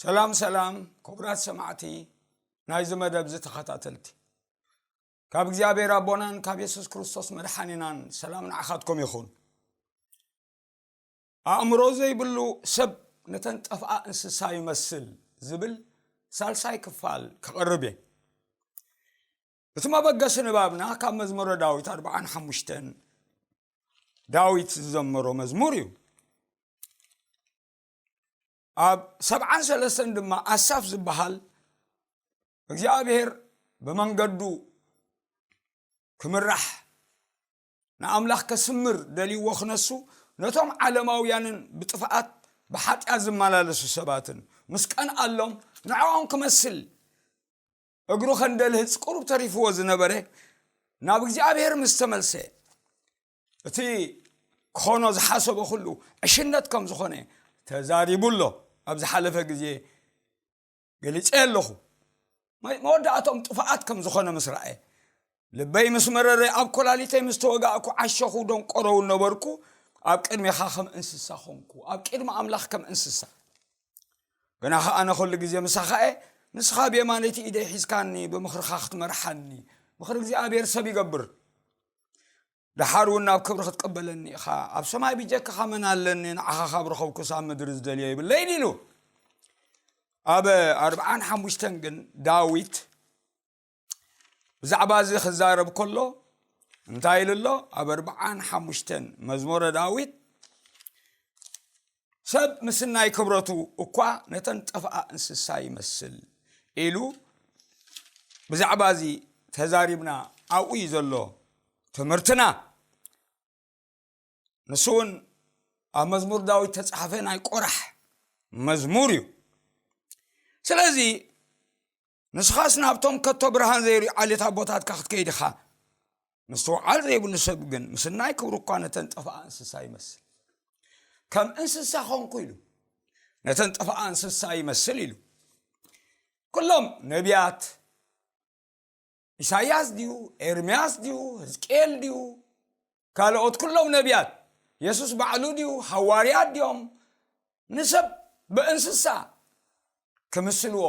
ሰላም ሰላም ክቡራት ሰማዕቲ ናይዚ መደብ እዚ ተኸታተልቲ፣ ካብ እግዚኣብሔር ኣቦናን ካብ የሱስ ክርስቶስ መድሓኒናን ሰላም ንዓኻትኩም ይኹን። ኣእምሮ ዘይብሉ ሰብ ነተን ጠፍኣ እንስሳ ይመስል ዝብል ሳልሳይ ክፋል ክቕርብ እየ። እቲ መበገሲ ንባብና ካብ መዝሙረ ዳዊት ኣርብዓን ሓሙሽተን ዳዊት ዝዘመሮ መዝሙር እዩ። ኣብ ሰብዓን ሰለስተን ድማ ኣሳፍ ዝበሃል እግዚኣብሔር ብመንገዱ ክምራሕ ንኣምላኽ ከስምር ደልይዎ ክነሱ ነቶም ዓለማውያንን ብጥፍኣት ብሓጢኣት ዝመላለሱ ሰባትን ምስ ቀንኣሎም ንዕኦም ክመስል እግሩ ከንደልህጽ ቁሩብ ተሪፍዎ ዝነበረ ናብ እግዚኣብሔር ምስ ተመልሰ እቲ ክኾኖ ዝሓሰቦ ኩሉ ዕሽነት ከም ዝኾነ ተዛሪቡ ኣሎ። ኣብ ዝሓለፈ ግዜ ገሊጸ ኣለኹ። መወዳእቶም ጥፍኣት ከም ዝኾነ ምስ ረኣየ ልበይ ምስ መረረ ኣብ ኮላሊተይ ምስ ተወጋእኩ ዓሸኹ ደንቆሮ እውን ነበርኩ። ኣብ ቅድሜኻ ከም እንስሳ ኾንኩ ኣብ ቅድሚ ኣምላኽ ከም እንስሳ። ግና ኸዓ ኣነ ኩሉ ግዜ ምሳኻ እየ። ንስኻ ብየማነይቲ ኢደይ ሒዝካኒ ብምኽርኻ ክትመርሓኒ ምኽሪ እግዚኣብሔር ሰብ ይገብር። ደሓር እውን ናብ ክብሪ ክትቀበለኒ ኢኻ። ኣብ ሰማይ ብጀካኻ መን ኣለኒ? ንዓኻ ካብ ረኸብኩስ ኣብ ምድሪ ዝደልዮ የብለይን ኢሉ። ኣብ ኣርብዓን ሓሙሽተን ግን ዳዊት ብዛዕባ እዚ ክዛረብ ከሎ እንታይ ኢሉ ኣሎ? ኣብ ኣርብዓን ሓሙሽተን መዝሙረ ዳዊት ሰብ ምስናይ ክብረቱ እኳ ነተን ጠፍኣ እንስሳ ይመስል ኢሉ ብዛዕባ እዚ ተዛሪብና ኣብኡ እዩ ዘሎ ትምህርትና። ንሱ እውን ኣብ መዝሙር ዳዊት ተጻሕፈ ናይ ቆራሕ መዝሙር እዩ። ስለዚ ንስኻስ ናብቶም ከቶ ብርሃን ዘይሪኡ ዓሌት ኣቦታትካ ክትከይድ ኢኻ። ምስትውዓል ዘይብሉ ሰብ ግን ምስናይ ክብሩ እኳ ነተን ጠፍኣ እንስሳ ይመስል። ከም እንስሳ ኾንኩ ኢሉ ነተን ጠፍኣ እንስሳ ይመስል ኢሉ። ኩሎም ነቢያት ኢሳይያስ ድዩ? ኤርምያስ ድዩ? ህዝቅኤል ድዩ? ካልኦት ኩሎም ነቢያት የሱስ ባዕሉ ድዩ? ሃዋርያት ድዮም? ንሰብ ብእንስሳ ክምስልዎ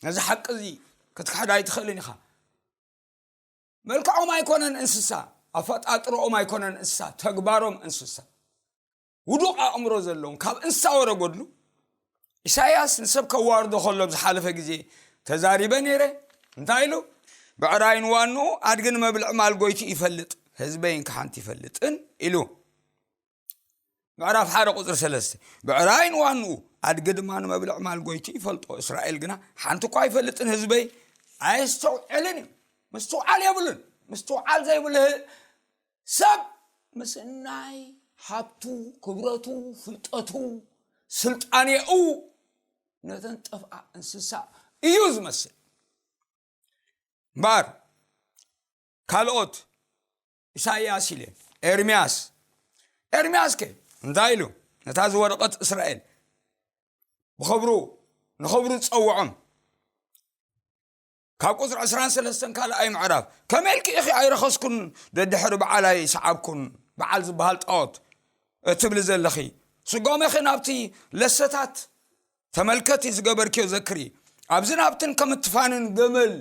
ነዚ ሓቂ እዚ ክትክሕድ ኣይትኽእልን ኢኻ። መልክዖም ኣይኮነን እንስሳ፣ ኣፈጣጥሮኦም ኣይኮነን እንስሳ፣ ተግባሮም እንስሳ። ውዱቕ ኣእምሮ ዘለዎም ካብ እንስሳ ወረ ጎድሉ። ኢሳይያስ ንሰብ ከዋርዶ ከሎ ኣብ ዝሓለፈ ግዜ ተዛሪበ ነይረ። እንታይ ኢሉ? ብዕራይ ንዋንኡ ኣድጊ ንመብልዒ ማል ጎይቱ ይፈልጥ፣ ህዝበይን ክሓንቲ ይፈልጥን ኢሉ። ምዕራፍ ሓደ ቁፅሪ ሰለስተ። ብዕራይ ንዋንኡ ኣድጊ ድማ ንመብልዒ ማል ጎይቱ ይፈልጦ፣ እስራኤል ግና ሓንቲ እኳ ኣይፈልጥን፣ ህዝበይ ኣየስተውዕልን እዩ። ምስትውዓል የብሉን። ምስትውዓል ዘይብሉ ሰብ ምስናይ ሃብቱ፣ ክብረቱ፣ ፍልጠቱ፣ ስልጣኔኡ ነተን ጠፍኣ እንስሳ እዩ ዝመስል። እምበኣር ካልኦት ኢሳይያስ ኢለ ኤርምያስ፣ ኤርምያስ ከ እንታይ ኢሉ? ነታ ዝወደቐት እስራኤል ብኽብሩ ንኽብሩ ዝጸውዖም ካብ ቁፅሪ ዕስራን ሰለስተን ካልኣይ ምዕራፍ፣ ከመይ ኢልኪ ኢኺ ኣይረኸስኩን፣ ደድሕሪ በዓል ኣይሰዓብኩን፣ በዓል ዝበሃል ጣዖት እትብሊ ዘለኺ? ስጎመኺ ናብቲ ለሰታት ተመልከቲ፣ ዝገበርክዮ ዘክሪ። ኣብዚ ናብትን ከም እትፋንን ገመል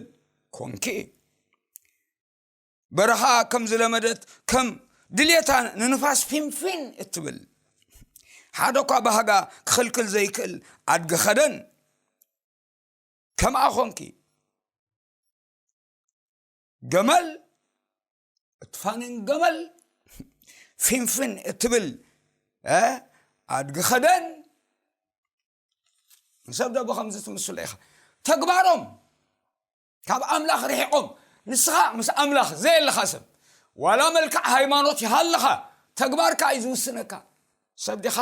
ኮንኪ። በረኻ ከም ዝለመደት ከም ድሌታ ንንፋስ ፊንፊን እትብል፣ ሓደ እኳ ባህጋ ክኽልክል ዘይክእል ኣድጊ ኸደን ከምኣ ኾንኪ። ገመል እትፋንን ገመል ፊንፊን እትብል፣ እ፣ ኣድጊ ኸደን ንሰብ ዶ ብኸምዚ ትምስሎ ኢኻ? ተግባሮም ካብ ኣምላኽ ርሒቖም። ንስኻ ምስ ኣምላኽ ዘየለኻ ሰብ፣ ዋላ መልክዕ ሃይማኖት ይሃልኻ፣ ተግባርካ እዩ ዝውስነካ። ሰብ ዲኻ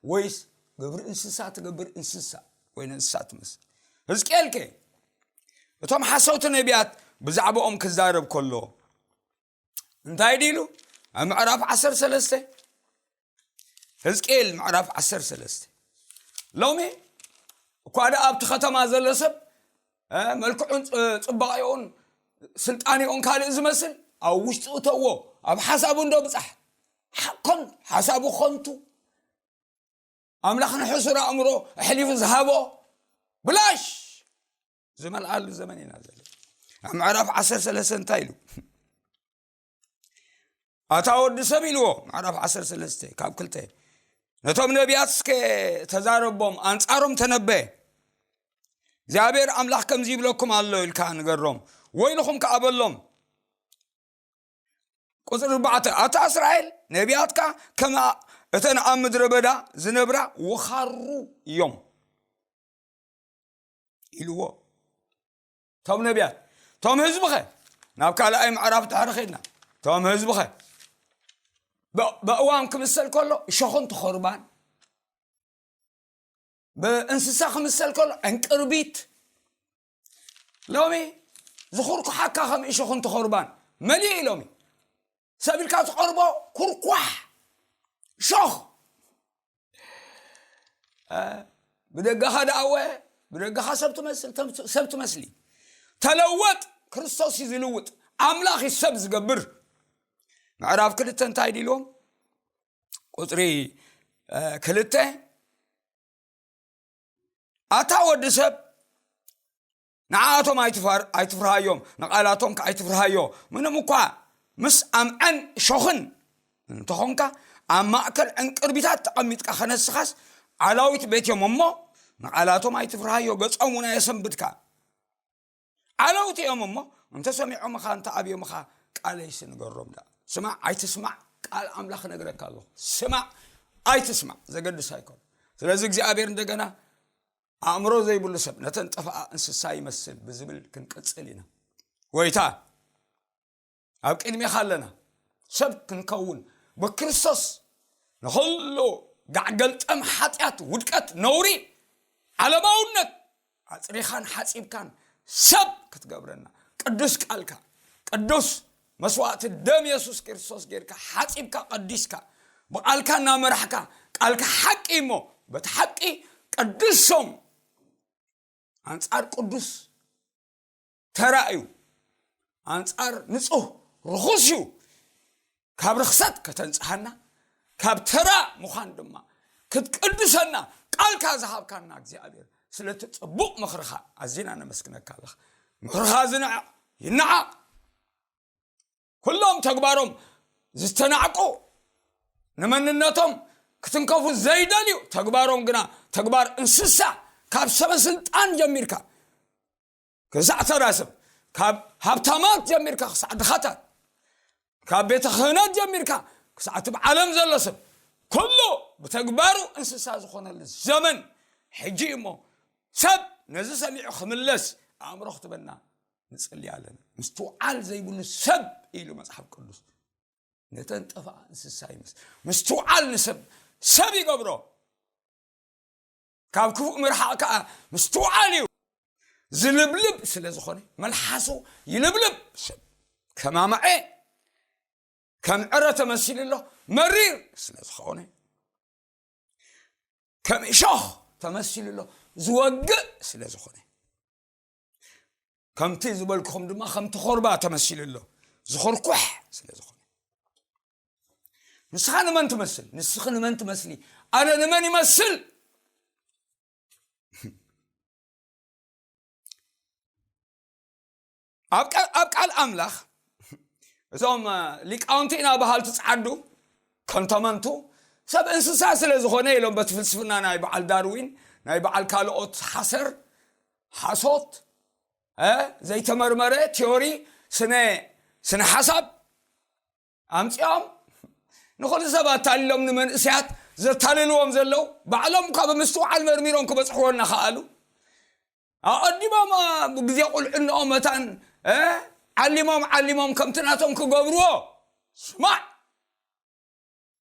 ወይስ ግብሪ እንስሳ ትገብር? እንስሳ ወይ ንእንስሳ ትመስል። ህዝቅኤል ከ እቶም ሓሰውቲ ነቢያት ብዛዕባኦም ክዛረብ ከሎ እንታይ ድዩ ኢሉ? ኣብ ምዕራፍ ዓሰርተ ሰለስተ፣ ህዝቅኤል ምዕራፍ ዓሰርተ ሰለስተ። ሎሚ እኳ ደኣ ኣብቲ ከተማ ዘሎ ሰብ፣ እ፣ መልክዑን ጽ-፣ ጽባቐኡን ስልጣኔኡን ካልእ ዝመስል፣ ኣብ ውሽጡ እተዎ፣ ኣብ ሓሳቡ እንዶ ብጻሕ። ሓ-፣ ኮን-፣ ሓሳቡ ኾንቱ። ኣምላኽ ንሕሱር ኣእምሮ ኣሕሊፉ ዝሃቦ ብላሽ ዝመልኣሉ ዘመን ኢና ዘለና። ኣብ ምዕራፍ ዓሰርተ ሰለስተ እንታይ ኢሉ? ኣታ ወዲ ሰብ ኢልዎ፣ ምዕራፍ ዓሰርተ ሰለስተ ካብ ክልተ፣ ነቶም ነቢያት እስከ ተዛረቦም፣ ኣንጻሮም ተነበየ። እግዚኣብሔር ኣምላኽ ከምዚ ይብለኩም ኣሎ ኢልካ ንገሮም፣ ወይልኹም ከኣ በሎም። ቁጽሪ ኣርባዕተ፣ ኣታ እስራኤል፣ ነቢያትካ ከም እተን ኣብ ምድረ በዳ ዝነብራ ወኻሩ እዮም ኢልዎ። ቶም ነቢያት፣ ቶም ህዝብኸ? ናብ ካልኣይ ምዕራፍ ድሕሪ ኸድና፣ ቶም ህዝብኸ? በ-፣ በእዋም ክምሰል ከሎ እሾኽን ተኾርባን፣ ብእንስሳ ክምሰል ከሎ ዕንቅርቢት። ሎሚ ዝኹርኩሓካ ከም እሾኽን ተኾርባን መሊኡ እዩ። ሎሚ ሰብ ኢልካ ትቐርቦ ኩርኳሕ፣ ሾኽ። እ፣ ብደገኻ ደኣወ፣ ብደገኻ ሰብ ትመስል፣ ተም-፣ ሰብ ትመስሊ። ተለወጥ፣ ክርስቶስ እዩ ዝልውጥ፣ ኣምላኽ እዩ ሰብ ዝገብር። ምዕራፍ ክልተ እንታይ ኢልዎም? ቁጽሪ፣ እ፣ ክልተ፣ ኣታ ወዲ ሰብ፣ ንዓኣቶም ኣይትፈር-፣ ኣይትፍርሃዮም፣ ንቓላቶም ከ ኣይትፍርሃዮ። ምንም እኳ ምስ ኣምዐን ሾኽን እንተኾንካ፣ ኣብ ማእከል ዕንቅርቢታት ተቐሚጥካ ከነስኻስ፣ ዓላዊት ቤት እዮም እሞ፣ ንቓላቶም ኣይትፍርሃዮ፣ ገጾም እውን ኣየሰንብድካ። ዓለውቲ እዮም እሞ፣ እንተ ሰሚዖምኻ፣ እንተ ኣብዮምኻ፣ ቃለይሲ ንገሮም ደኣ። ስማዕ ኣይትስማዕ፣ ቃል ኣምላኽ እነግረካ ኣለኹ። ስማዕ ኣይትስማዕ፣ ዘገድስ ኣይኮን። ስለዚ እግዚኣብሔር እንደገና፣ ኣእምሮ ዘይብሉ ሰብ ነተን ጠፍኣ እንስሳ ይመስል ብዝብል ክንቅጽል ኢና። ጎይታ፣ ኣብ ቅድሜኻ ኣለና። ሰብ ክንከውን ብክርስቶስ ንኹሉ ጋዕ ገልጠም፣ ሓጢኣት፣ ውድቀት፣ ነውሪ፣ ዓለማውነት ኣጽሪኻን ሓጺብካን ሰብ ክትገብረና፣ ቅዱስ ቃልካ፣ ቅዱስ መስዋእቲ ደም የሱስ ክርስቶስ ጌርካ ሓጺብካ፣ ቀዲስካ፣ ብቓልካ እናመራሕካ፣ ቃልካ ሓቂ እሞ በቲ ሓቂ ቅዱሶም፣ ኣንጻር ቅዱስ ተራ እዩ፣ ኣንጻር ንጹህ ርኹስ እዩ። ካብ ርኽሰት ከተንጽሃና፣ ካብ ተራ ምዃን ድማ ክትቅድሰና ቃልካ ዝሃብካና እግዚኣብሔር፣ ስለቲ ጽቡቕ ምኽርኻ ኣዚና ነመስግነካ ኣለኻ። ምኽርኻ ዝንዓቕ ይንዓቕ። ኩሎም ተግባሮም ዝተናዕቁ፣ ንመንነቶም ክትንከፉ ዘይደልዩ፣ ተግባሮም ግና ተግባር እንስሳ፣ ካብ ሰበ ስልጣን ጀሚርካ ክሳዕ ተራ ሰብ፣ ካብ ሃብታማት ጀሚርካ ክሳዕ ድኻታት፣ ካብ ቤተ ክህነት ጀሚርካ ክሳዕ እቲ ብዓለም ዘሎ ሰብ፣ ኩሉ ብተግባሩ እንስሳ ዝኾነሉ ዘመን ሕጂ እዩ እሞ፣ ሰብ ነዚ ሰሚዑ ክምለስ ኣእምሮ ክትበና ንጽሊ ኣለና። ምስትውዓል ዘይብሉ ሰብ ኢሉ መጽሓፍ ቅዱስ። ነተን ጠፍኣ እንስሳ ይመስል። ምስትውዓል ንሰብ ሰብ ይገብሮ። ካብ ክፉእ ምርሓቕ ከኣ ምስትውዓል እዩ። ዝልብልብ ስለ ዝኾነ፣ መልሓሱ ይልብልብ። ሰብ ከም ኣማዔ፣ ከም ዕረ ተመሲሉ ኣሎ። መሪር ስለ ዝኾነ፣ ከም እሾኽ ተመሲሉ ኣሎ። ዝወግእ ስለ ዝኾነ፣ ከምቲ ዝበልኩኹም ድማ ከምቲ ኾርባ ተመሲሉ ኣሎ። ዝኹርኩሕ ስለ ዝኾነ። ንስኻ ንመን ትመስል? ንስኺ ንመን ትመስሊ? ኣነ ንመን ይመስል? ኣብ ቃ-፣ ኣብ ቃል ኣምላኽ እዞም፣ እ፣ ሊቃውንቲ ኢና በሃልቲ ጸዓዱ፣ ከንተመንቱ፣ ሰብ እንስሳ ስለ ዝኾነ ኢሎም፣ በቲ ፍልስፍና ናይ በዓል ዳርዊን፣ ናይ በዓል ካልኦት ሓሰር፣ ሓሶት፣ እ፣ ዘይተመርመረ ቲዮሪ፣ ስነ፣ ስነ ሓሳብ ኣምጺኦም ንኹሉ ሰብ ኣታሊሎም፣ ንመንእሰያት ዘታልልዎም ዘለዉ፣ ባዕሎም እኳ ብምስትውዓል መርሚሮም ክበጽሕዎ እናኸኣሉ፣ ኣቐዲሞም፣ እ፣ ብግዜ ቁልዕነኦም መታን፣ እ፣ ዓሊሞም፣ ዓሊሞም ከምቲ ናቶም ክገብርዎ። ስማዕ፣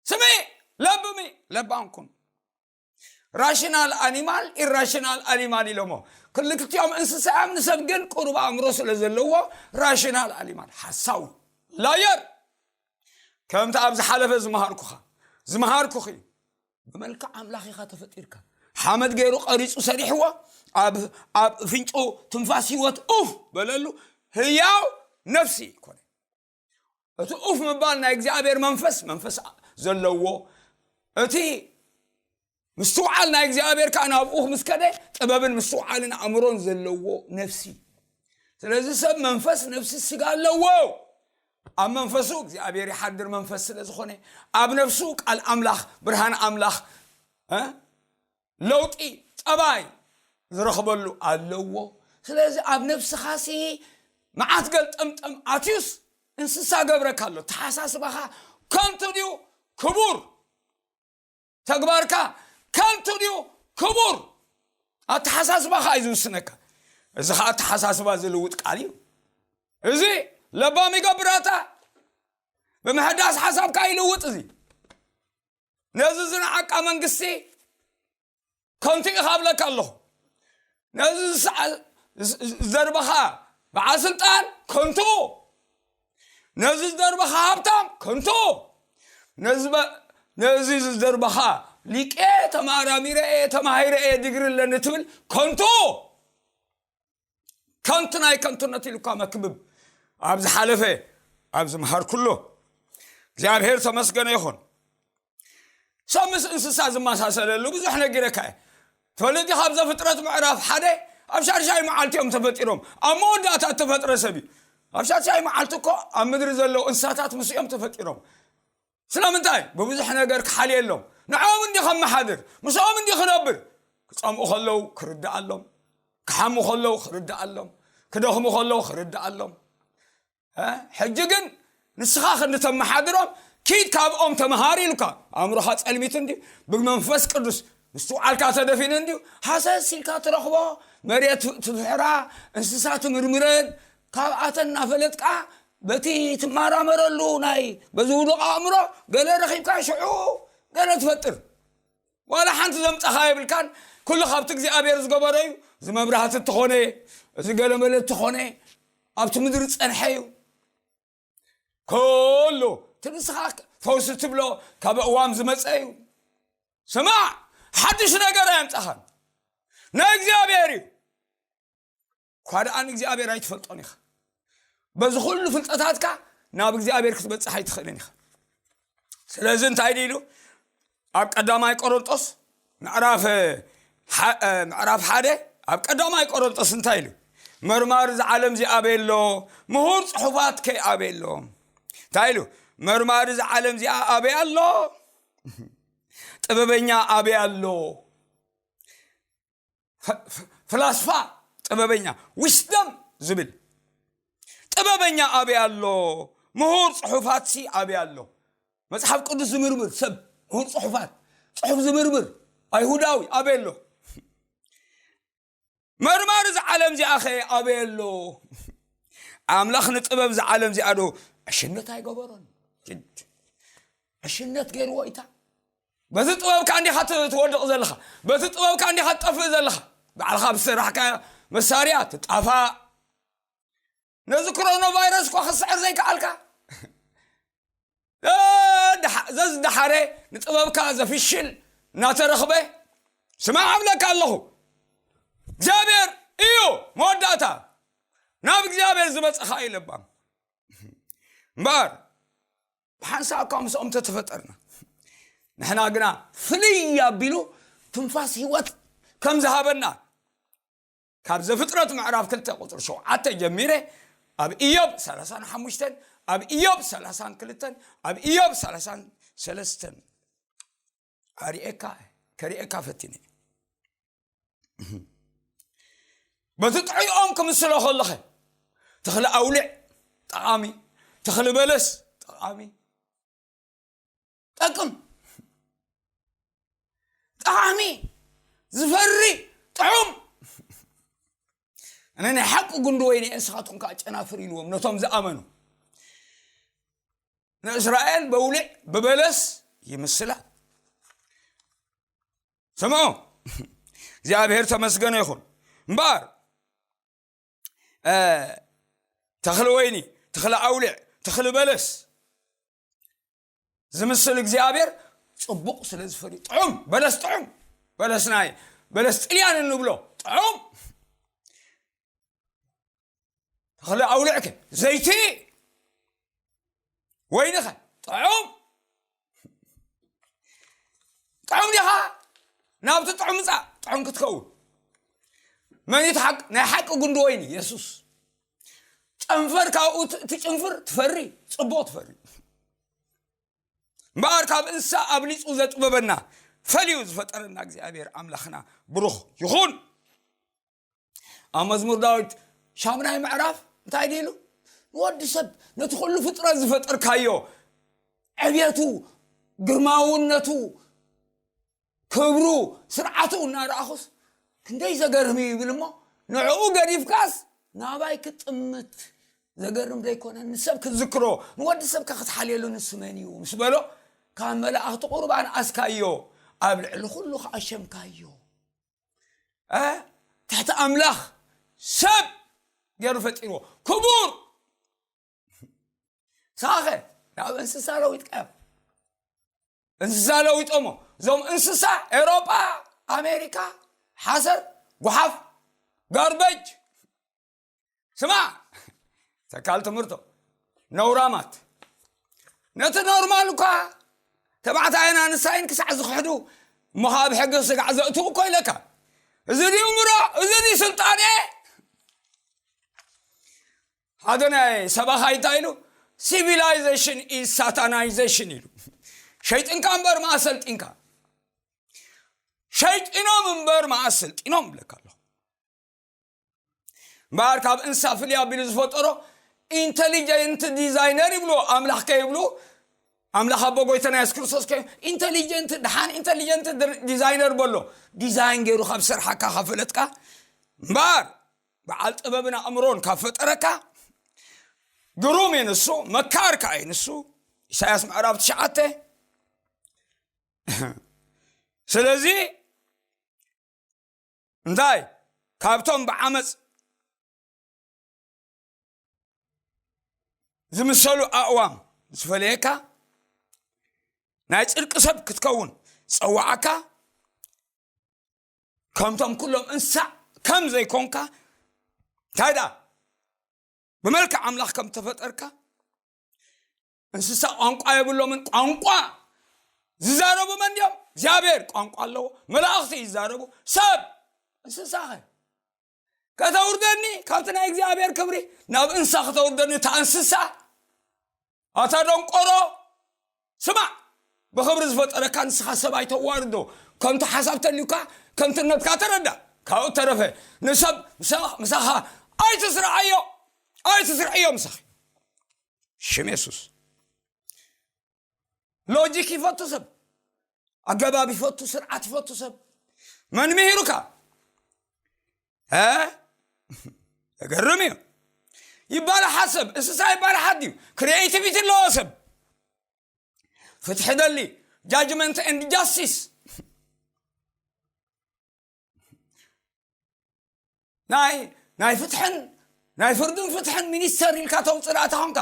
ስሚ፣ ለብሚ፣ ለባም ኩን። ራሽናል ኣኒማል፣ ኢራሽናል ኣኒማል ኢሎሞ። ክልክቲኦም እንስሳ እዮም፣ ንሰብ ግን ቁሩብ ኣእምሮ ስለ ዘለዎ ራሽናል ኣኒማል። ሓሳዊ፣ ላየር። ከምቲ ኣብ ዝሓለፈ ዝመሃርኩኻ፣ ዝመሃርኩኺ፣ ብመልክዕ ኣምላኽ ኢኻ ተፈጢርካ። ሓመድ ገይሩ ቀሪጹ ሰሪሕዎ፣ ኣብ፣ ኣብ ፍንጩ ትንፋስ ህይወት ኡፍ በለሉ፣ ህያው ነፍሲ ኮነ። እቲ ኡፍ ምባል ናይ እግዚኣብሔር መንፈስ፣ መንፈስ ዘለዎ፣ እቲ ምስትውዓል ናይ እግዚኣብሔር ከዓ ናብኡ ምስ ከደ ጥበብን ምስትውዓልን ኣእምሮን ዘለዎ ነፍሲ። ስለዚ ሰብ መንፈስ፣ ነፍሲ፣ ስጋ ኣለዎ። ኣብ መንፈሱ እግዚኣብሔር ይሓድር መንፈስ ስለ ዝኾነ፣ ኣብ ነፍሱ ቃል ኣምላኽ፣ ብርሃን ኣምላኽ፣ እ? ለውጢ ጠባይ ዝረኽበሉ ኣለዎ። ስለዚ ኣብ ነፍስኻሲ መዓት ገልጠምጠም ኣትዩስ እንስሳ ገብረካ ኣሎ። ተሓሳስባኻ ከንቱ ድዩ ክቡር? ተግባርካ ከንቱ ድዩ ክቡር? ኣተሓሳስባኻ እዩ ዝውስነካ። እዚ ኸዓ ኣተሓሳስባ ዝልውጥ ቃል እዩ። እዚ ለባም ይገብራታ፣ ብምሕዳስ ሓሳብካ ይልውጥ። እዚ ነዚ ዝነዓቃ መንግስቲ ከንቱ ኢኻ እብለካ ኣለኹ። ነዚ ዝሰዓ-፣ ዝ-፣ ዝ-፣ ዝደርበኻ በዓል ስልጣን ከንቱ፣ ነዚ ዝደርበኻ ሃብታም ከንቱ፣ ነዚ በ-፣ ነዚ ዝደርበኻ ሊቄ ተማራሚረ እየ፣ ተማሂረ እየ፣ ዲግሪ ኣለኒ ትብል ከንቱ። ከንቱ ናይ ከንቱነት ኢሉካ መክብብ ኣብ ዝሓለፈ ኣብ ዝምሃር ኩሎ እግዚኣብሔር ተመስገነ ይኹን። ሰብ ምስ እንስሳ ዝመሳሰለሉ ብዙሕ ነጊረካ እየ። ትፈልጥ ዲኻ? ኣብ ዘፍጥረት ምዕራፍ ሓደ ኣብ ሻድሻይ መዓልቲ እዮም ተፈጢሮም። ኣብ መወዳእታ እተፈጥረ ሰብ እዩ። ኣብ ሻድሻይ መዓልቲ እኮ ኣብ ምድሪ ዘለዉ እንስሳታት ምስ እዮም ተፈጢሮም። ስለምንታይ? ብብዙሕ ነገር ክሓልየሎም። ንዕኦም እንዲ ከመሓድር፣ ምስኦም እንዲ ክነብር። ክጸምኡ ከለዉ ክርድኣሎም፣ ክሓሙ ከለዉ ክርድኣሎም፣ ክደኽሙ ከለዉ ክርድኣሎም። እ? ሕጂ ግን ንስኻ ክንዲ ተመሓድሮም ኪድ ካብኦም ተመሃር ኢልካ። ኣእምሮኻ ጸልሚቱ እንድዩ፣ ብመንፈስ ቅዱስ ምስትውዓልካ ተደፊኑ እንድዩ። ሃሰስ ኢልካ ትረኽቦ መሬት ትፍሕራ፣ እንስሳ ትምርምረን፣ ካብኣተን እናፈለጥካ በቲ ትመራመረሉ ናይ በዚ ውዱቕ ኣእምሮ ገለ ረኺብካ ሽዑ ገለ ትፈጥር። ዋላ ሓንቲ ዘምጻኻ የብልካን። ኩሉ ካብቲ እግዚኣብሔር ዝገበሮ እዩ። እዚ መብራህቲ እንተኾነ፣ እዚ ገለመለ እንተኾነ፣ ኣብቲ ምድሪ ዝጸንሐ እዩ። ኩሉ እቲ ንስኻ ፈውሲ ትብሎ ካብ እዋም ዝመጸ እዩ። ስማዕ፣ ሓድሽ ነገር ኣየምጻኻን። ናይ እግዚኣብሔር እዩ። እኳ ደኣ ንእግዚኣብሔር ኣይትፈልጦን ኢኻ። በዚ ኩሉ ፍልጠታትካ ናብ እግዚኣብሔር ክትበጽሕ ኣይትኽእልን ኢኻ። ስለዚ እንታይ ኢሉ ኣብ ቀዳማይ ቆሮንጦስ ምዕራፍ፣ እ፣ ሓ-፣ እ፣ ምዕራፍ ሓደ ኣብ ቀዳማይ ቆሮንጦስ እንታይ ኢሉ? መርማሪ እዚ ዓለም እዚ ኣበይ ኣሎ? ምሁር ጽሑፋት ከ ኣበይ ኣሎ? እንታይ ኢሉ? መርማሪ እዚ ዓለም እዚኣ ኣበይ ኣሎ? ጥበበኛ ኣበይ ኣሎ? ፈ-፣ ፈ-፣ ፍላስፋ ጥበበኛ፣ ዊስደም ዝብል ጥበበኛ ኣበይ ኣሎ? ምሁር ጽሑፋትሲ ኣበይ ኣሎ? መጽሓፍ ቅዱስ ዝምርምር ሰብ፣ ምሁር ጽሑፋት፣ ጽሑፍ ዝምርምር ኣይሁዳዊ ኣበይ ኣሎ? መርማሪ እዚ ዓለም እዚኣ ኸ ኣበይ ኣሎ? ኣምላኽ ንጥበብ እዚ ዓለም እዚኣ ዶ ዕሽነት ኣይገበሮን? ጅድ። ዕሽነት ገይርዎ ኢታ። በቲ ጥበብካ እንዲኻ ት-፣ ትወድቕ ዘለኻ። በቲ ጥበብካ እንዲኻ ትጠፍእ ዘለኻ። ባዕልኻ ብዝሰራሕካ መሳርያ ትጣፋእ። ነዚ ክሮኖ ቫይረስ እኳ ክትስዕር ዘይከኣልካ። ዘ-፣ ደሓ-፣ ዘዝደሓረ ንጥበብካ ዘፍሽል እናተረኽበ ስማዕ እብለካ ኣለኹ። እግዚኣብሔር እዩ መወዳእታ። ናብ እግዚኣብሔር ዝመጽኻ እዩ ለባም። እምበኣር ብሓንሳእ እኳ ምስኦም ተተፈጠርና፣ ንሕና ግና ፍልይ ኣቢሉ ትንፋስ ህይወት ከም ዝሃበና ካብ ዘፍጥረት ምዕራፍ ክልተ ቁጽሪ ሸውዓተ ጀሚረ ኣብ ኢዮብ ሰላሳን ሓሙሽተን፣ ኣብ ኢዮብ ሰላሳን ክልተን፣ ኣብ ኢዮብ ሰላሳን ሰለስተን ኣርእየካ፣ ከርእየካ ፈቲነ። በቲ ጥዑይኦም ክምስሎ ከለኸ፣ ተኽሊ ኣውሊዕ ጠቓሚ፣ ተኽሊ በለስ ጠቓሚ፣ ጠቅም፣ ጠቓሚ፣ ዝፈሪ፣ ጥዑም። ኣነ ናይ ሓቂ ጉንዲ ወይኒ እየ፣ ንስኻትኩም ከዓ ጨናፍር ኢልዎም ነቶም ዝኣመኑ። ንእስራኤል በውሊዕ ብበለስ ይምስላ። ስምዑ፣ እግዚኣብሔር ተመስገነ ይኹን። እምበኣር፣ እ፣ ተኽሊ ወይኒ፣ ተኽሊ ኣውሊዕ፣ ተኽሊ በለስ ዝምስል እግዚኣብሔር ጽቡቕ ስለ ዝፈሪ፣ ጥዑም፣ በለስ ጥዑም፣ በለስ ናይ፣ በለስ ጥልያን እንብሎ ጥዑም። ተኽሊ ኣውሊዕከ፣ ዘይቲ ወይንኸ፣ ጥዑም፣ ጥዑም ዲኻ? ናብቲ ጥዑም ምጻእ፣ ጥዑም ክትከውን። መን እዩ እቲ ሓቂ? ናይ ሓቂ ጉንዲ ወይኒ የሱስ። ጨንፈር ካብኡ ት-፣ ትጭንፍር፣ ትፈሪ፣ ጽቡቕ ትፈሪ። እምበኣር ካብ እንስሳ ኣብሊጹ ዘጥበበና፣ ፈልዩ ዝፈጠረና እግዚኣብሔር ኣምላኽና ብሩኽ ይኹን። ኣብ መዝሙር ዳዊት ሻምናይ ምዕራፍ እንታይ ድዩ ኢሉ? ንወዲ ሰብ፣ ነቲ ኩሉ ፍጥረት ዝፈጠርካዮ፣ ዕብየቱ፣ ግርማውነቱ፣ ክብሩ፣ ስርዓቱ እናረኣኹስ ክንደይ ዘገርም እዩ ይብል እሞ፣ ንዕኡ ገዲፍካስ ናባይ ክትጥምት ዘገርም ዘይኮነ፣ ንሰብ ክትዝክሮ፣ ንወዲ ሰብ ከ ክትሓልየሉ ንሱ መን እዩ ምስ በሎ፣ ካብ መላእኽቲ ቁሩብ ኣንኣስካዮ፣ ኣብ ልዕሊ ኩሉ ከኣ ሸምካዮ። እ? ትሕቲ ኣምላኽ ሰብ ገይሩ ፈጢርዎ። ክቡር። ሳኸ ናብ እንስሳ ለዊጥካዮ። እንስሳ ለዊጦሞ። እዞም እንስሳ ኤውሮጳ፣ ኣሜሪካ፣ ሓሰር፣ ጓሓፍ፣ ጋርበጅ። ስማ፣ ተካል ትምህርቶ። ነውራማት። ነቲ ኖርማል እኳ ተባዕታይን ኣንስታይን ክሳዕ ዝኽሕዱ፣ እሞ ኸዓ ብሕጊ ስጋዕ ዘእትዉ እኮ ኢለካ። እዚ ድዩ ምሮ? እዚ ድዩ ስልጣኔ? ሓደ ናይ ሰባኻይ እንታይ ኢሉ? Civilization is satanization ኢሉ። ሸይጥንካ እምበር መኣ ሰልጢንካ። ሸይጢኖም እምበር መኣ ሰልጢኖም ይብለካ ኣለኹ። እምበኣር ካብ እንስሳ ፍልይ ኣቢሉ ዝፈጠሮ ኢንተሊጀንት ዲዛይነር ይብልዎ፣ ኣምላኽ ከይብሉ፣ ኣምላኽ ኣቦ ጎይታና የሱስ ክርስቶስ ከ ኢንተሊጀንት፣ ደሓን ኢንተሊጀንት ድር-፣ ዲዛይነር በሎ። ዲዛይን ገይሩ ካብ ሰርሓካ፣ ካብ ፈለጥካ፣ እምበኣር በዓል ጥበብን ኣእምሮን ካብ ፈጠረካ፣ ግሩም እዩ ንሱ፣ መካር ከኣ እዩ ንሱ። ኢሳያስ ምዕራፍ ትሽዓተ። ስለዚ እንታይ? ካብቶም ብዓመፅ ዝምሰሉ ኣእዋም ዝፈለየካ፣ ናይ ጽድቂ ሰብ ክትከውን ዝጸዋዓካ፣ ከምቶም ኩሎም እንስሳ ከም ዘይኮንካ፣ እንታይ ደኣ ብመልክዕ ኣምላኽ ከም ተፈጠርካ፣ እንስሳ ቋንቋ የብሎምን። ቋንቋ ዝዛረቡ መን ድዮም? እግዚኣብሔር ቋንቋ ኣለዎ። መላእኽቲ ይዛረቡ። ሰብ፣ እንስሳኸ? ከተውርደኒ ካብቲ ናይ እግዚኣብሔር ክብሪ ናብ እንስሳ ከተውርደኒ፣ እታ እንስሳ፣ ኣታ ደንቆሮ፣ ስማዕ፣ ብኽብሪ ዝፈጠረካ ንስኻ ሰብ ኣይተዋርዶ። ከምቲ ሓሳብ ተልዩካ፣ ከምትነትካ ተረዳ። ካብኡ ተረፈ፣ ንሰብ ምሳ-፣ ምሳኻ ኣይትስርዓዮ፣ ኣይትስርዕዮ ምሳኺ። ሽም የሱስ። ሎጂክ ይፈቱ ሰብ፣ ኣገባብ ይፈቱ፣ ስርዓት ይፈቱ ሰብ። መን ምሂሩካ? እ? ዘገርም እዩ። ይባላሓት ሰብ፣ እንስሳ ይባላሓት ድዩ? ክሪኤቲቪቲ ኣለዎ ሰብ። ፍትሒ ደሊ፣ ጃጅመንት ኤንድ ጃስቲስ። ናይ፣ ናይ ፍትሕን፣ ናይ ፍርድን ፍትሕን ሚኒስተር ኢልካ ተውፅእ ደኣ ተኾንካ፣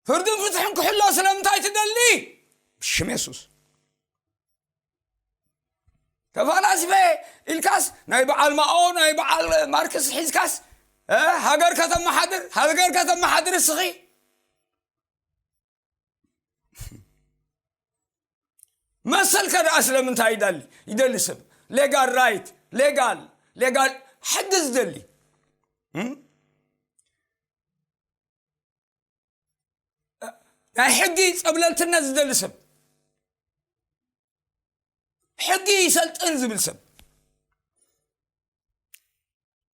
ፍርድን ፍትሕን ክሕሎ ስለምንታይ ትደሊ? ብሽም የሱስ። ተፈላስፈ ኢልካስ፣ ናይ በዓል ማኦ፣ ናይ በዓል ማርክስ ሒዝካስ፣ እ፣ ሃገር ከተመሓድር፣ ሃገር ከተመሓድር እስኺ። መሰልከ ደኣ ስለምንታይ ይደሊ? ይደሊ ሰብ ሌጋል ራይት፣ ሌጋል፣ ሌጋል ሕጊ ዝደሊ፣ እም? ናይ ሕጊ ጸብለልትነት ዝደሊ ሰብ፣ ሕጊ ይሰልጥን ዝብል ሰብ፣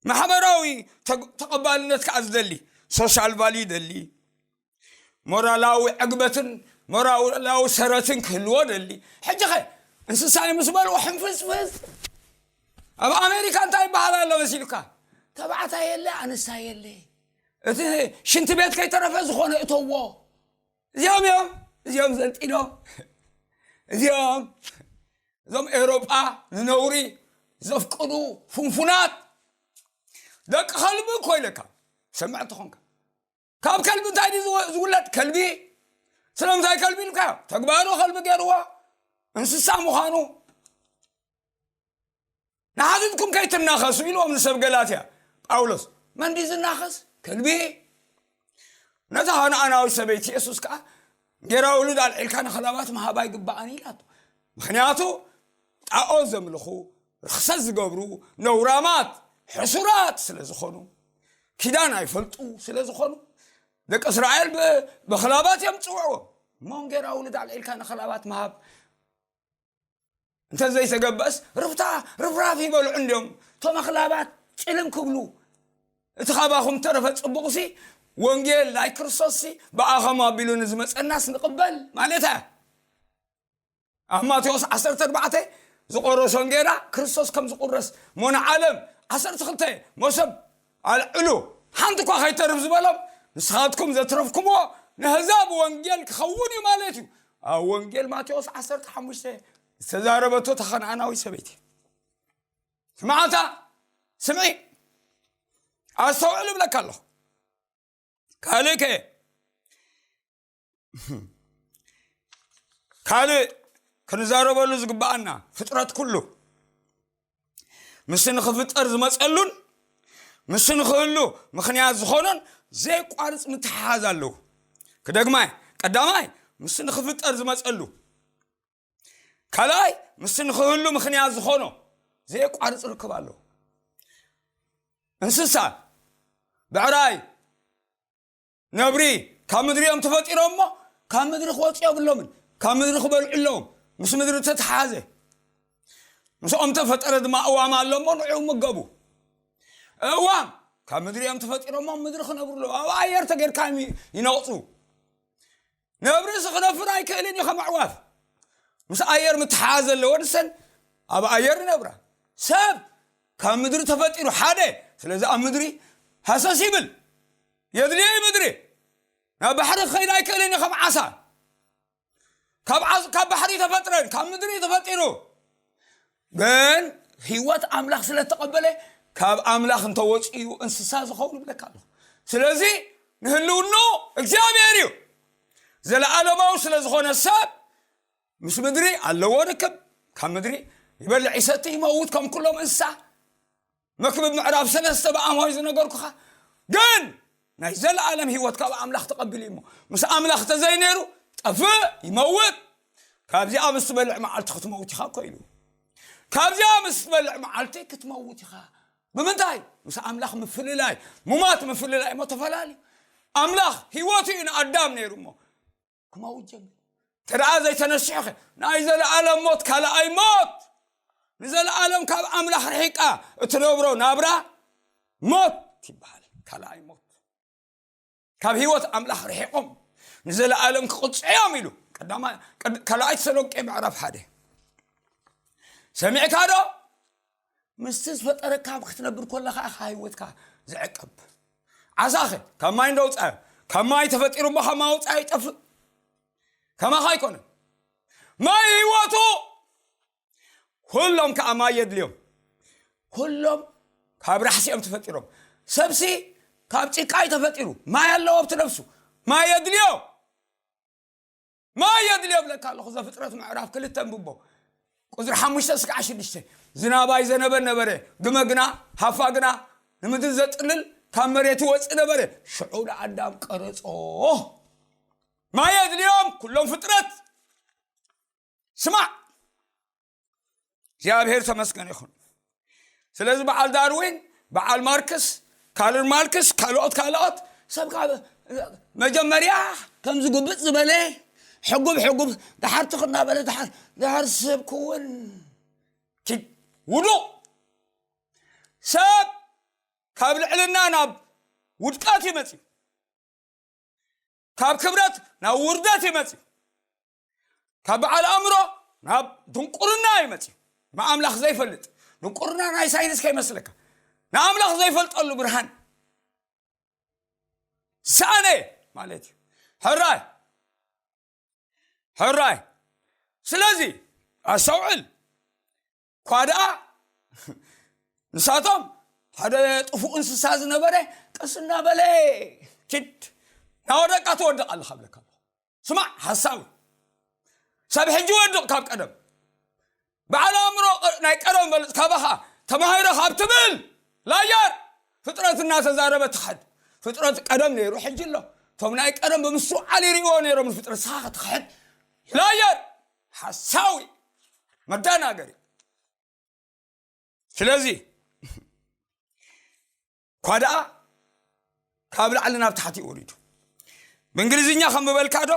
ማሕበራዊ ተግ-፣ ተቐባልነት ከኣ ዝደሊ፣ ሶሻል ቫልዩ ይደሊ፣ ሞራላዊ ዕግበትን ሞራላዊ ሰረትን ክህልዎ ደሊ። ሕጂ ኸ እንስሳ እዩ ምስ በልዎ ሕንፍስፍስ። ኣብ ኣሜሪካ እንታይ ይበሃል ኣሎ መሲሉካ? ተባዕታይ የለ፣ ኣንስታይ የለ። እቲ ሽንቲ ቤት ከይተረፈ ዝኾነ እተዎ። እዚኦም እዮም፣ እዚኦም ዘልጢኖም። እዚኦም፣ እዞም ኤውሮጳ ንነውሪ ዘፍቅዱ ፍንፉናት ደቂ ከልቢ እኮ ኢለካ። ሰምዕ እንተኾንካ። ካብ ከልቢ እንታይ ድዩ ዝወ-፣ ዝውለድ? ከልቢ። ስለምንታይ ከልቢ ኢልካዮ? ተግባሩ ከልቢ ገይርዎ፣ እንስሳ ምዃኑ። ንሓትትኩም ከይትናኸሱ ኢልዎም ንሰብ ገላትያ ጳውሎስ። መን ድዩ ዝናኸስ? ከልቢ። ነታ ከነኣናዊት ሰበይቲ የሱስ ከኣ፣ ጌራ ውሉድ ኣልዒልካ ንኸላባት ምሃባ ይግባኣኒ ኢላቶ። ምኽንያቱ ጣዖት ዘምልኹ፣ ርኽሰት ዝገብሩ፣ ነውራማት፣ ሕሱራት ስለ ዝኾኑ፣ ኪዳን ኣይፈልጡ ስለ ዝኾኑ፣ ደቂ እስራኤል ብ-፣ በኽላባት እዮም ዝጽውዕዎም። እሞ እንጌራ ውሉድ ኣልዒልካ ንኸላባት ምሃብ እንተ ዘይተገበእስ፣ ርፍታ ርፍራፍ ይበልዑ እንድዮም። እቶም ኣኽላባት ጭልም ክብሉ፣ እቲ ካባኹም ተረፈ ጽቡቕሲ፣ ወንጌል ናይ ክርስቶስሲ ብኣኸም ኣቢሉ ንዝመጸናስ ንቕበል ማለት እያ። ኣብ ማቴዎስ ዓሰርተ ኣርባዕተ ዝቆረሶ እንጌራ ክርስቶስ ከም ዝቁረስ፣ እሞ ንዓለም ዓሰርተ ክልተ መሶብ ኣልዕሉ፣ ሓንቲ እኳ ከይተርፍ ዝበሎም፣ ንስኻትኩም ዘትረፍኩምዎ ንህዛብ ወንጌል ክኸውን እዩ ማለት እዩ። ኣብ ወንጌል ማቴዎስ ዓሰርተ ሓሙሽተ ዝተዛረበቶ ተኸንኣናዊ ሰበይቲ። ስማዕታ፣ ስምዒ፣ ኣስተውዕል እብለካ ኣለኹ። ካልእ ከ? ካልእ ክንዛረበሉ ዝግብኣና፣ ፍጥረት ኩሉ ምስቲ ንኽፍጠር ዝመጸሉን ምስቲ ንኽህሉ ምኽንያት ዝኾኖን ዘየቋርጽ ምትሕሓዝ ኣለዎ። ክደግማይ፣ ቀዳማይ ምስቲ ንኽፍጠር ዝመጸሉ፣ ካልኣይ ምስቲ ንኽህሉ ምኽንያት ዝኾኖ ዘየቋርጽ ርክብ ኣለዎ። እንስሳ፣ ብዕራይ፣ ነብሪ ካብ ምድሪ እዮም ተፈጢሮም እሞ፣ ካብ ምድሪ ክወፁ የብሎምን። ካብ ምድሪ ክበልዑ ኣለዎም። ምስ ምድሪ ተተሓዘ። ምስኦም ተፈጠረ ድማ እዋም ኣሎ እሞ፣ ንዕኡ ምገቡ። እዋም ካብ ምድሪ እዮም ተፈጢሮም እሞ፣ ምድሪ ክነብሩ ኣለዎም። ኣብ ኣየር ተጌርካ እዮም ይነቕፁ። ነብሪ እዚ ክነፍር ኣይክእልን እዩ ከም ኣዕዋፍ። ምስ ኣየር ምትሓዝ ዘለዎ ንሰን ኣብ ኣየር ይነብራ። ሰብ ካብ ምድሪ ተፈጢሩ ሓደ፣ ስለዚ ኣብ ምድሪ ሃሰስ ይብል። የድልዮ እዩ ምድሪ። ናብ ባሕሪ ክኸይድ ኣይክእልን እዩ ከም ዓሳ። ካብ ዓስ-፣ ካብ ባሕሪ ተፈጥረን፣ ካብ ምድሪ ተፈጢሩ። ግን ህይወት ኣምላኽ ስለ እተቐበለ፣ ካብ ኣምላኽ እንተወፂኡ እንስሳ ዝኸውን ይብለካ ኣለኹ። ስለዚ ንህልውኑ እግዚኣብሔር እዩ። ዘለዓለማዊ ስለ ዝኾነ ሰብ ምስ ምድሪ ኣለዎ ርክብ። ካብ ምድሪ ይበልዕ ይሰቲ ይመውት ከም ኩሎም እንስሳ። መክብብ ምዕራፍ ሰለስተ ብኣምሆይ ዝነገርኩኻ። ግን ናይ ዘለዓለም ህይወት ካብ ኣምላኽ ተቐቢሉ እሞ፣ ምስ ኣምላኽ ተዘይነይሩ ጠፍእ ይመውት። ካብዚኣ ምስ ትበልዕ መዓልቲ ክትመውት ኢኻ እኮ ኢሉ። ካብዚኣ ምስ ትበልዕ መዓልቲ ክትመውት ኢኻ። ብምንታይ? ምስ ኣምላኽ ምፍልላይ። ሙማት ምፍልላይ እሞ ተፈላለዩ። ኣምላኽ ህይወቱ እዩ ንኣዳም ነይሩ እሞ ክመውት ጀሚሩ። እንተ ደኣ ዘይተነሲሑኸ፣ ናይ ዘለኣለም ሞት፣ ካልኣይ ሞት። ንዘለኣለም ካብ ኣምላኽ ርሒቃ እትነብሮ ናብራ ሞት ይበሃል። ካልኣይ ሞት። ካብ ህይወት ኣምላኽ ርሒቆም ንዘለኣለም ክቕጽዑ እዮም ኢሉ። ቀዳማ-፣ ቀድ-፣ ካልኣይ ተሰሎንቄ ምዕራፍ ሓደ። ሰሚዕካ ዶ? ምስቲ ዝፈጠረካ ክትነብር ከለኻ ኢኻ ህይወትካ ዝዕቀብ። ዓሳኸ ካብ ማይ እንደውፃዮ፣ ካብ ማይ ተፈጢሩ እሞ ካብ ማይ ወፃዮ ይጠፍእ። ከማኻ ኣይኮነን። ማይ ህይወቱ። ኩሎም ከዓ ማይ የድልዮም። ኩሎም ካብ ራሕሲ እዮም ተፈጢሮም። ሰብሲ ካብ ጭቃ እዩ ተፈጢሩ። ማይ ኣለዎ ኣብቲ ነብሱ። ማይ የድልዮ። ማይ የድልዮ እብለካ ኣለኹ። ዘፍጥረት ምዕራፍ ክልተ ኣንብቦ። ቁፅሪ ሓሙሽተ እስካዕ ሽዱሽተ። ዝናብ ኣይዘነበን ነበረ፣ ግመ ግና፣ ሃፋ ግና ንምድሪ ዘጥልል ካብ መሬት ይወፅእ ነበረ። ሽዑ ንኣዳም ቀረጾ። ማይ የድልዮም ኩሎም ፍጥረት። ስማዕ፣ እግዚኣብሔር ተመስገን ይኹን። ስለዚ በዓል ዳርዊን፣ በዓል ማርክስ፣ ካርል ማርክስ፣ ካልኦት ካልኦት ሰብ ካብ መጀመርያ ከም ዝጉብጥ ዝበለ ሕጉብ ሕጉብ፣ ደሓር ትኽ እናበለ፣ ደሓር፣ ደሓር ሰብ ክውን ኪድ ውዱቕ። ሰብ ካብ ልዕልና ናብ ውድቀት ይመጽእ። ካብ ክብረት ናብ ውርደት ይመጽእ። ካብ በዓል ኣእምሮ ናብ ድንቁርና ይመጽእ። ንኣምላኽ ዘይፈልጥ ድንቁርና ናይ ሳይንስ ከይመስለካ። ንኣምላኽ ዘይፈልጠሉ ብርሃን ሳእነ ማለት እዩ። ሕራይ፣ ሕራይ። ስለዚ ኣስተውዕል። እኳ ደኣ ንሳቶም ሓደ ጥፉእ እንስሳ ዝነበረ ቀስ እናበለ ኪድ ናወደቃ ትወድቕ ኣለኻ እብለካ ኣለኹ። ስማዕ ሓሳዊ ሰብ ሕጂ ወድቕ ካብ ቀደም። በዓል ኣእምሮ ናይ ቀደም በልጽ ካባኻ ተማሂረ ካብ ትብል ላየር ፍጥረት እናተዛረበ ትኸድ። ፍጥረት ቀደም ነይሩ ሕጂ ኣሎ። እቶም ናይ ቀደም ብምስትውዓል ይርእይዎ ነይሮም ንፍጥረት ንስኻ ክትኸድ ላየር ሓሳዊ። መዳናገሪ። ስለዚ ኳ ደኣ ካብ ላዕሊ ናብ ታሕቲ እዩ ወሪዱ። ብእንግሊዝኛ ከም ዝበልካ ዶ፣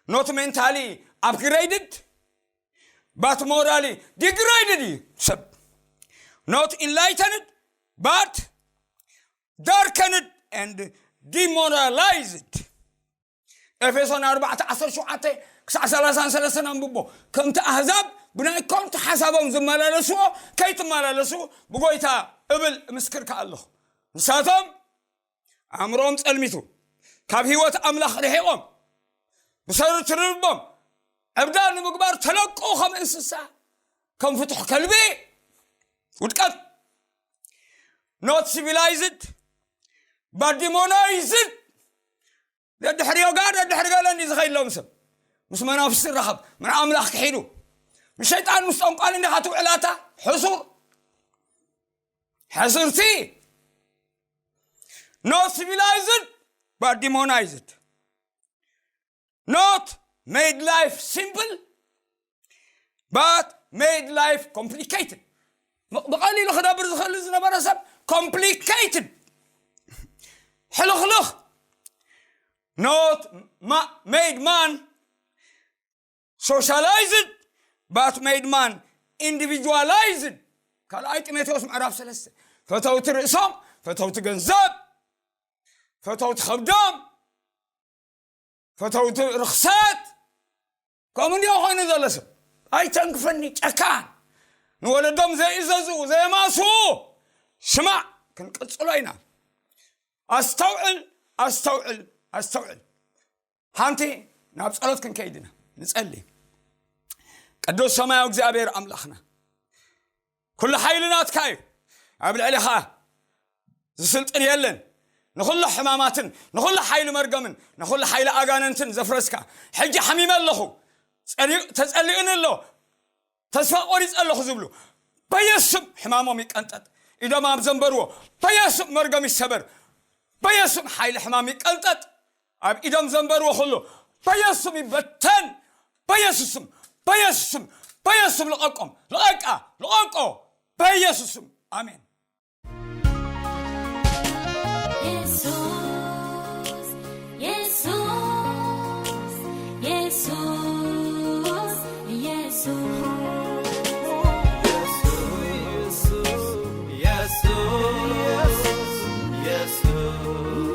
not mentally upgraded but morally degraded እዩ ሰብ። Not enlightened but darkened and demoralized። ኤፌሶን ኣርባዕተ ዓሰርተ ሸውዓተ ክሳዕ ሰላሳን ሰለስተን ኣንብቦ። ከምቲ ኣህዛብ ብናይ ኮንቱ ሓሳቦም ዝመላለስዎ ከይትመላለሱ ብጎይታ እብል እምስክርካ ኣለኹ። ንሳቶም ኣእምሮኦም ጸልሚቱ፣ ካብ ህይወት ኣምላኽ ርሒቖም፣ ብሰሪ ትርርቦም ዕብዳ ንምግባር ተለቁ፣ ከም እንስሳ፣ ከም ፍቱሕ ከልቢ። ውድቀት። Not civilized but demonized። ደድሕሪ ዮጋ ደድሕሪ ገለ እንዲ ዝኸይድ ሎም ሰብ ምስ መናፍስቲ ይራኸብ፣ ምን ኣምላኽ ክሒዱ፣ ምስ ሸይጣን ምስ ጠንቋል እንዲኻ ትውዕላታ። ሕሱር፣ ሕስርቲ። Not civilized but demonized. Not made life simple but made life complicated. ም- ብቐሊሉ ክነብር ዝኽእል ዝነበረ ሰብ complicated፣ ሕልኽልኽ። Not ma- made man socialized but made man individualized. ካልኣይ ጢሞቴዎስ ምዕራፍ ሰለስተ። ፈተውቲ ርእሶም፣ ፈተውቲ ገንዘብ፣ ፈተውቲ ከብዶም፣ ፈተውቲ ርኽሰት። ከምኡ እንዲዮ ኮይኑ ዘሎ ሰብ ኣይተንክፈኒ። ጨካን፣ ንወለዶም ዘይእዘዙ፣ ዘየማስዉ። ስማዕ፣ ክንቅጽሎ ኢና። ኣስተውዕል፣ ኣስተውዕል፣ ኣስተውዕል። ሓንቲ ናብ ጸሎት ክንከይድ ኢና። ንጸሊ። ቅዱስ ሰማያዊ እግዚኣብሔር ኣምላኽና፣ ኩሉ ሓይሊ ናትካ እዩ። ኣብ ልዕሊኻ ዝስልጥን የለን። ንኹሉ ሕማማትን ንኹሉ ሓይሊ መርገምን ንኹሉ ሓይሊ ኣጋንንትን ዘፍረስካ፣ ሕጂ ሓሚመ ኣለኹ፣ ጸሊኡ- ተጸሊኡኒ ኣሎ፣ ተስፋ ቆሪጸ ኣለኹ ዝብሉ፣ በየሱም ሕማሞም ይቀንጠጥ። ኢዶም ኣብ ዘንበርዎ በየሱም መርገም ይሰበር። በየሱም ሓይሊ ሕማም ይቀንጠጥ። ኣብ ኢዶም ዘንበርዎ ኩሉ በየሱም ይበተን። በየሱስም፣ በየሱስም፣ በየሱስም ልቐቆም። ልቐቃ፣ ልቐቆ። በየሱስም። ኣሜን። የሱስ፣ የሱስ፣ የሱስ፣ የሱስ።